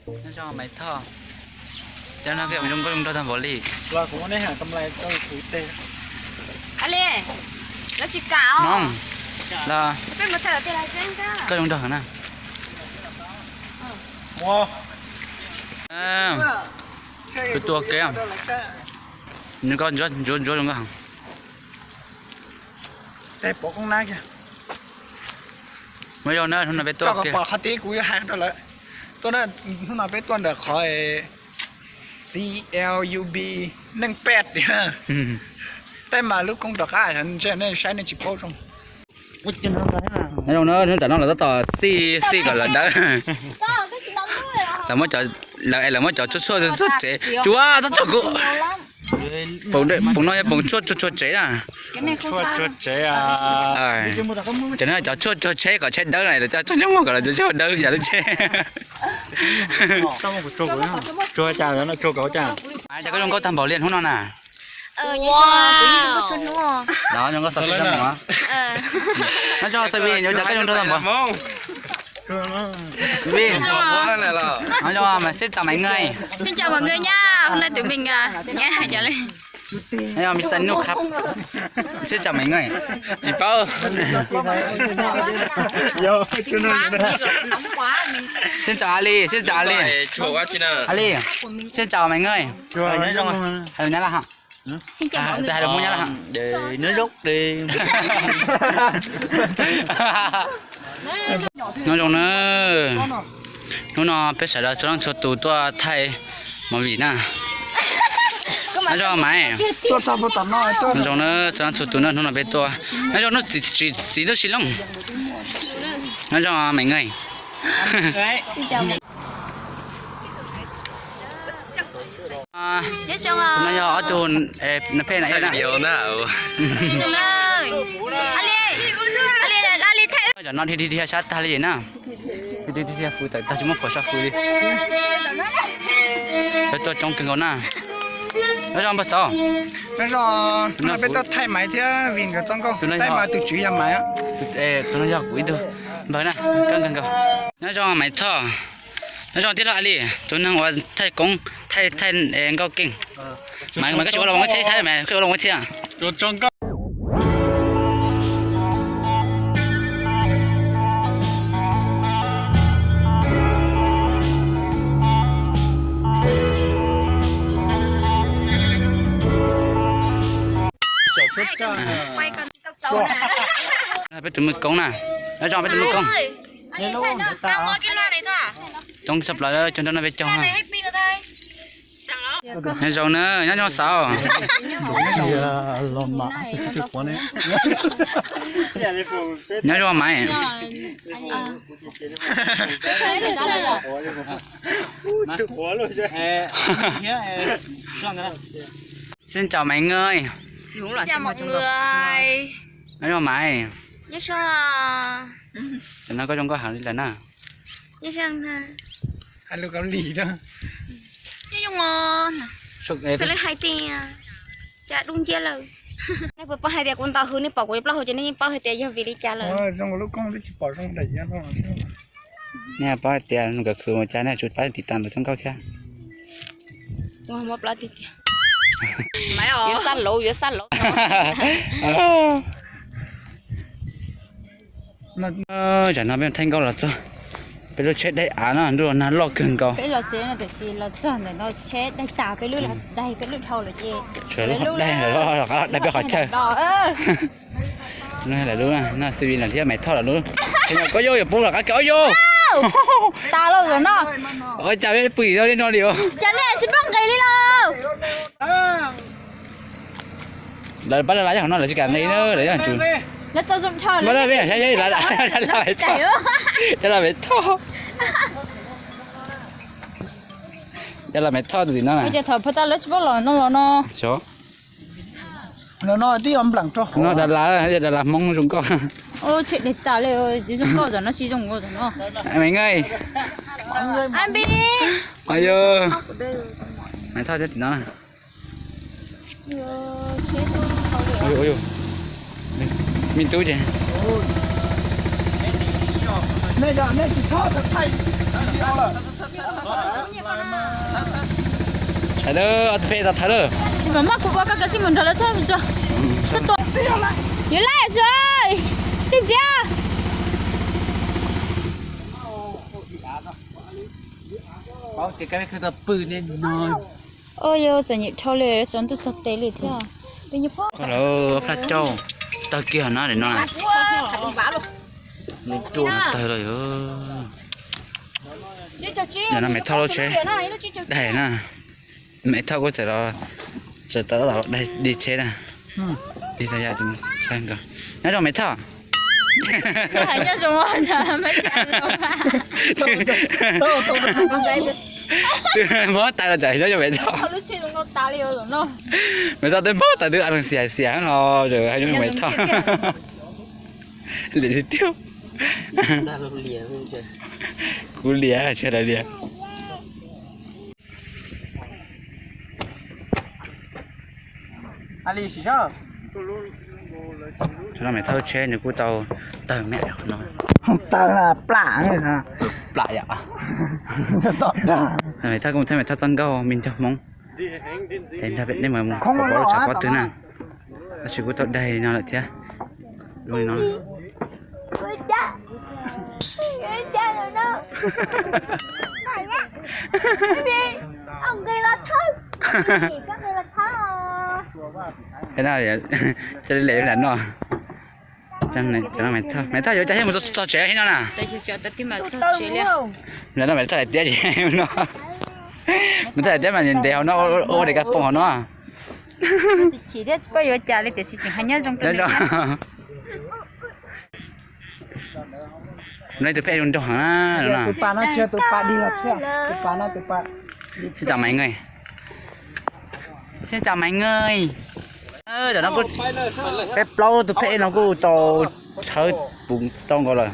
Nyob zoo Maiv Thoj, cov no koj zoo nkauj zoo nraug tag npaum li. Li, lawv tsis kam os. Hnub los koj zoo nraug na. Kuv tua kev, nws koj ntsuab ntsuab zoo nkauj heev. Muaj zoo na, hnub no peb tuaj kiag. Qhov tid kuv yuav hais rau lawv, tuaj na, hnub no peb tuaj ntawm qhov C L U B neej pet tiag. Tej mas lub koob rov qab, nej saib nej tsis paub zoo. Nyob zoo na, hnub tam no lawv tab tom xij xij kom lawv dawb. Lawv muab cov, lawv, lawv muab cov tshuaj tshuaj tshuaj tsev, tsuav txhob tso kuv. Poom no yog poom tshuaj tshuaj tsev na. Cov no cov tshuaj tshuaj tsheb kom tsheb dawb na, lawv coj tshuaj nyob muag kom lawv cov tshuaj dawb yam lub tsheb. Cas koj zoo nkauj tag npaum li hnub no na. Zoo nkauj xav xwb. Nyob zoo Xav Vij, cas koj zoo nkauj tag npaum. Vij, nyob zoo, sếp chào mọi người. Xin chào mọi người nha. Hôm nay tụi mình, à, nha, chào lên. Nyob zoo Mister Noob khab. Sếp chào mọi người. Tsis paub. Sếp chào Ali, sếp chào Ali. Ali, sếp chào mọi người. Hais lus Nyab Laj hos. Hais lus Nyab Laj hos. Nyob zoo na. Hnub no peb sawv daws txhua leej txhua tus tuaj thaij movie na. Nyob zoo Maiv. Nyob zoo na, txhua leej txhua tus na, hnub no peb tuaj. Nyob zoo Nuj Txiv, txiv Nuj Sis Looj. Nyob zoo Maiv Ngeej. No yog ob tug phem na. Cov no dhia dhia sab tag li na. Dhia dhia fws tawm tag tsis muaj phuam sab fws li. Peb tuaj coob kawg nkaus na. Nyob zoo npawg Xauv. Nyob zoo, no peb tuaj thaij Maiv thiab Vij nkawd txoj nkauj, thaij Maiv tus tswv yog Maiv. Tus no yog kuv ib tug npawg na, kawg nkaus. Nyob zoo Maiv Thoj. Nyob zoo tij laug Ali, tus neeg uas thaij koob, thaij, thaij nkauj keej. Maiv, Maiv koj tsis ua los ua tsheb thaij, Maiv koj ua los ua tsheb. Peb tus mws koob na, nyob zoo peb tus mws koob. Coob tshaj plaws cov nrog no peb caug na. Nyob zoo na, nyob zoo Xauv. Nyob zoo Maiv. Xin chào mọi người. Xin chào mọi người. Nyob zoo Maiv. Nyob zoo. Tam no koj zoo nkauj heev li lawm na. Nyob zoo na. Hais lus Kaus Lim na. Nyob zoo os. Xws li hais tias cas dub nciab lawm. Nej puas paub hais tias kuv ntaus hws nej pom kuv plaub hau ces nej yeej paub hais tias yog vim li cas lawm. Nej paub hais tias nkawd khwv ua cas nej tsum pab tiv tas lawv txoj nkauj thiab. Yuav xa lauv, yuav xa lauv. Tam no peb thaij nkauj los txog peb lub tsheb daim av no, ntuj los nag loj kawg nkaus. Peb los tsev no tiam sis los txog ntawm no tsheb daig tas, peb lub los daig, peb lub dhau lawm ces tshuav lub daig los qab daig peb qhov chaw. No lawv lub no, Xav Vij lawv thiab Maiv Thoj lawv lub. Koj yog yuav pub los qab kiag, ua yog tas lawm no. Ua cas peb pw no li no li os. Cas nej tsis pub nqis li los? Lawv pab laj laj nyob hauv no lawv tsis kam nqis na, lawv nyob hauv tsuv. Pab laj peb saib saib, cov laj Maiv Thoj. Cov laj Maiv Thoj tus tim no na. Ces thaum pab tas lawv tsis pub los no los no. No, no, Đà Lạt, Đà Lạt Hmoob zoo nkauj. Tsheb daig tas li, zoo nkauj tam no tsis zoo nkauj tam no. Maiv Ngeej. Ab Npis. Maiv Thoj thiab tim no na. Me tub ces. Nej tsis txhob thaij video lawm. Thawb lawm, ob tug peb tau thawb lawm. Mam muab kuv ua koj kav tsij mus nrog lawv tshaj tsuag. Yuav laij tsuag, tij ntxiab. Paub tias kab peb khawb tau pw nej no. Ua yog txom nyem dhau li, tsaus ntuj txog tes li thiab. Koj lawv plaj cauj tawg kiag no, no. Tawg lawm. Yog no Maiv Thoj lub tsheb daig na. Maiv Thoj kuj txawm los, txawm tab tom los daig tsheb na. Nyob zoo Maiv Thoj. Twb npog tas los tsam nyob zoo Maiv Thoj. Maiv Thoj twb npog tas twb a xiam xiam los hais nyob zoo Maiv Thoj. Liam tiag tiag. Kuv liam tsis hais lawv liam. Tsam no Maiv Thoj tsheb nws kuj tau tawg me no. Tawg na plam, plam yom. Maiv Thoj kuj mus thaij Maiv Thoj txoj nkauj me ncauj Hmoob. Es nrog peb nej mus pom lub tshav pob twg na. Tab sis kuj tau daig li no lawm thiab. Zoo li no. Coj li lem lam no. Maiv Thoj yuav cas thiaj mus txog tsev thiab no na. Lam no Maiv Thoj daim tiab no. Maiv Thoj daim tiab mas ntev hauv no, ua daim kab poom hauv no. Nyob tus peb zoo nraug heev na. Xin chào mọi người. Xin chào mọi người. Tam no kuj, peb plaub tus peb no kuj tau tshawb puv tau nkaus lawm.